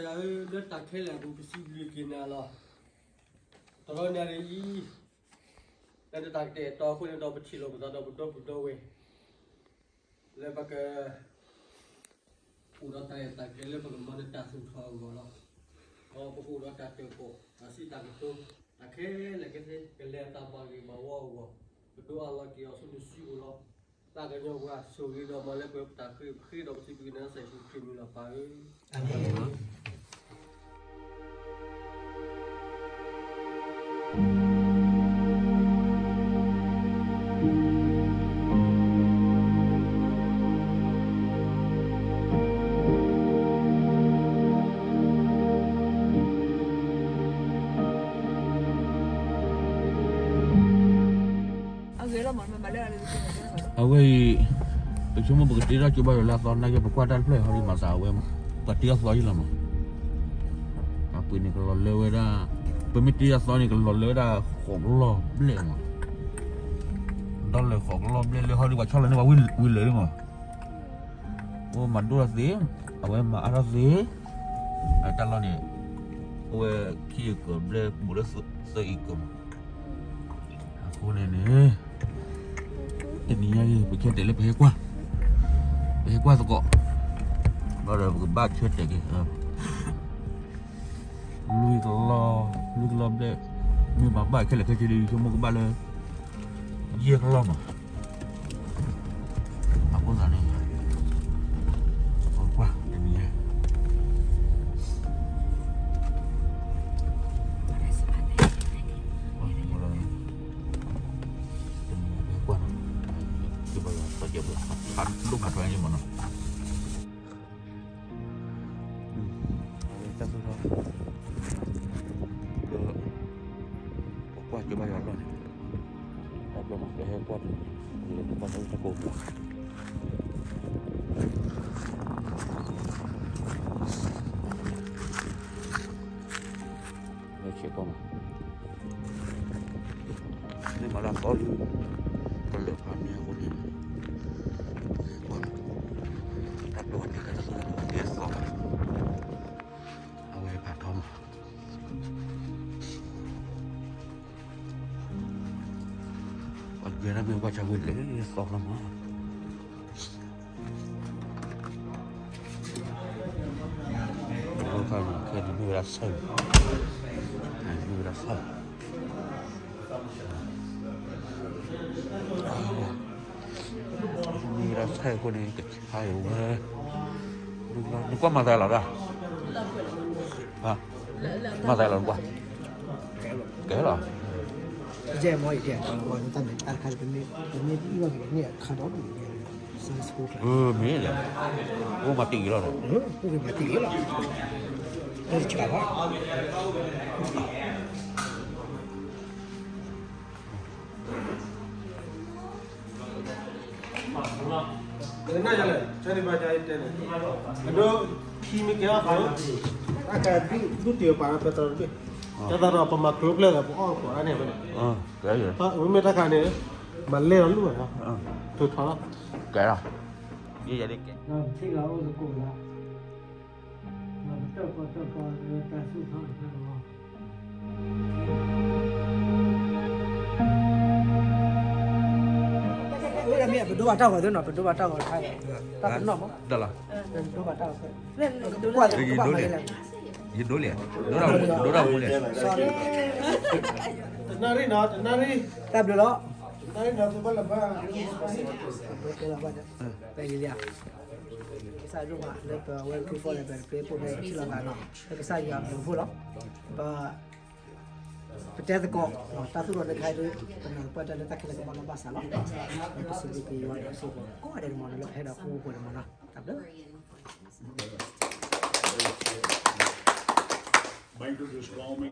ဧၢ, လၢတၢ်ခဲလၢာ်အပူၤ ပစံးဘျုးက့ၤနၤလီၤ. တဘျီညါအံၤ လၢတၢ်ကတဲာ်ကတီၤအဃိန့ၣ်ဒီး ပထံၣ်လိာ်ပသးဒီးပဒီပုၢ်ဒီဝဲၢ် လၢပက အိၣ်ဒီးတၢ်ရဲၣ်တၢ်ကျဲၤလၢပကမၤနၢၤတၢ်သူၣ်ထီၣ်အဂီၢ်လီၤ. ဒီးပကအိၣ်ဒီးတၢ်တၢၣ်ပီၣ် တၢ်စံးတၢ်ကတိၤ တၢ်ခဲလၢာ်ကသ့ ကလဲၤအသးဘၣ်ဂ့ၢ်ဘၣ်ဝီအဂီၢ် ပဒိးအးလီၤက့ၤအီၤဆူနစုပူၤလီၤ. သးကညီၤပှၤဆိၣ်ဂ့ၤဒီးမၤလၢပှဲၤပတၢ်ဃ့ ပဃ့ဒီးပစံးဘျုးက့ၤနၤလၢကစၢ်ယ့ၣ်ၡူးခရံာ်မံၤလီၤ ပၢ်ဧၢ. အၤမ့ၣ်. အဝဲအံၤ ပဆိကမိၣ်ပကတ့ထီၣ်ကၠိဘါယွၤလၢအသီနာ်က့ ပကွၢ်တၢ်တဖျၢၣ်ဟီဒ်မၤသးအဝဲ ပှၤတ့အီၣ်သီယံလီၤမး. အပှ့ၤန့ၣ်ကလီၤလၢဝဲဒၣ် ပမ့ၢ်တ့အသီန့ၣ် ကလီၤလၢဝဲဒၣ်ဃိးကလီၢ်ဘျဲၣ်မး. ဒီးလၢဃိးကလီၢ်ဘျဲၣ်လၢဟီဒ် ပှၤဆီလီၤန့ၢ်ပှၤဝံၤလၢာ်မး. အိၣ်မၤဒိၣ်ထီၣ်သ့, အဝဲမၤအါထီၣ်သ့, အတၢ်လီၢ်န့ၣ် အိၣ်ဝဲခံကလီၢ်ဘျဲၣ်ဘူးလၢသၢကလီၢ်မး. အဃိန့ၣ်န့ၣ် တနံၤညါအံၤ ပကတဲာ်လၢပဟဲကွၢ်, ပဟဲကွၢ်သကိး, ဘၣ်ဒီးပကဘၣ်ဆၢတဲာ်က့ၤ လွံၢ်ကလီၢ်, လွံၢ်ကလီၢ်ဘျဲၣ်, မ့ၢ်ဘၣ်ဘၣ်ခဲလၢာ်ခဲဆ့ဒီး ယဆိကမိၣ်ကဘၣ်လၢ ယဲၢ်ကလီၢ်မး. အဃိသတးန့ၣ် ပကွၢ်တနံၤညါ တနံၤညါပကွၢ်နီၤ, ကဘၣ်သးကဲးဘၣ် ဖးဒိၣ်ဖးထီန့ၣ်မးနီၤ. တၢ်သူၣ်ထီၣ် လၢ ပကွၢ်ကၠိဘါယွၤအလီၢ်န့ၣ် တၢ်ဘျီမး ပဟဲကွၢ်တနံၤ လဲၤကွၢ်တၢ်ကိၢ်ဘျီ လၢဆဲးကီၢ်မး မ့ၢ်မၤလၢအသီလံ ကလၢာ်ဖးမံအဃိန့ၣ် ကွၢ် တၢ်ဘျီန့ၣ် ကသံၣ်သီ အဝဲဖးထီမး ပှၤကဲဒၣ်မ့ၢ်ကွၢ်ဆၢဝံၤလၢသီလီၤမး ခဲန့ၣ်မ့ၢ်ဝဲဒၣ်ဆၢၣ်, မ့ၢ်ဝဲဒၣ်ဆၢၣ်, မ့ၢ်ဝဲဒၣ်ဆၢၣ်အဃိန့ၣ် ကဆါအံၤဝဲ, နကွၢ်မၤသးလီၤဒၣ်, မၤသးလီၤနကွၢ်, ကဲလီၤ. မ့ၢ်လဲၣ်, အိၣ်မၤတံၢ်လီၤ, အိၣ်မၤတံၢ်လီၤ. နယလဲၣ်, ဆၢန့ၣ်ဘၣ်ကတဲန့ၣ်, အဒိ ခံမ့ၢ်ကဲအီၤဖးလီၤ, တၢ်ကဒုးတ့ၢ်ပာ်လီၤပတြၢၤတဘ့ၣ်, တၢ်သးဒီးပမၤကျိၤပျဲၢ်ဒီးပအီၣ်ကိးဒၣ်န့ၣ်ဝဲန့ၣ်, မ့မ့ၢ်တၢ်ခါန့ၣ်, မၤလဲၢ်လီၤလူၢ်ဘၣ်, ထုးထီၣ်လီၤ, ကဲလီၤ, ယဲယဲဒ်ကဲ, ဒီးပထံၣ်လီၤအိၣ်သကိးလီၤ. ဒီးပတၢၣ်ပီၣ်တၢၣ်ပီလၢတၢ်သူၣ်ထီၣ်တဖျၢၣ်လီၤ. အဝဲဒၣ်မ့ၢ်ပဒိဘၣ်တၢ်ဂီၤသ့နီၤ, ပဒိဘၣ်တၢ်ဂီၤတခါ, တၢ်ပနီၣ်မး, ပဒိဘၣ်တၢ်ဂီၤသ့, ယဒိလဲၣ်, ဒိတၢ်မူလဲၣ်, တနၣ်ရံၣ်နီၤ, တနၣ်ရံၣ်, တၢ်ဘျုးလီၤ, တနၣ်ရံၣ်နီၤ, သုဘၣ်လၢၤဘၣ်, ပလံလံဧါ. ကစၢ်ယွၤဒိၣ်မးလၢပဝဲ Q four န့ၣ် ပတပ့ၤပိၢ်ဖဲထံၣ်လိာ်သးနီၤ, လၢကစၢ်ယွၤအဘျုးအဖှိၣ်လီၤ. ပ ပတဲသကိး တၢ်သူၣ်ထီၣ်တခါအံၤဒ် ပနၢ်ပၢၢ်တၢ်လၢတၢ်ခဲလၢာ်ကဘၣ်နီၢ်ဘၣ်ဆၣ်လီၤ. ပစံးဘျုးက့ၤယွၤဒီးစ့ၢ်ကီး ကိးဂၤဒဲးန့ၣ်မးနီၤ လၢပဟဲဒီးဃူဖိးန့ၣ်မးနီၤ, တၢ်ဘျုး Bank to the strong man.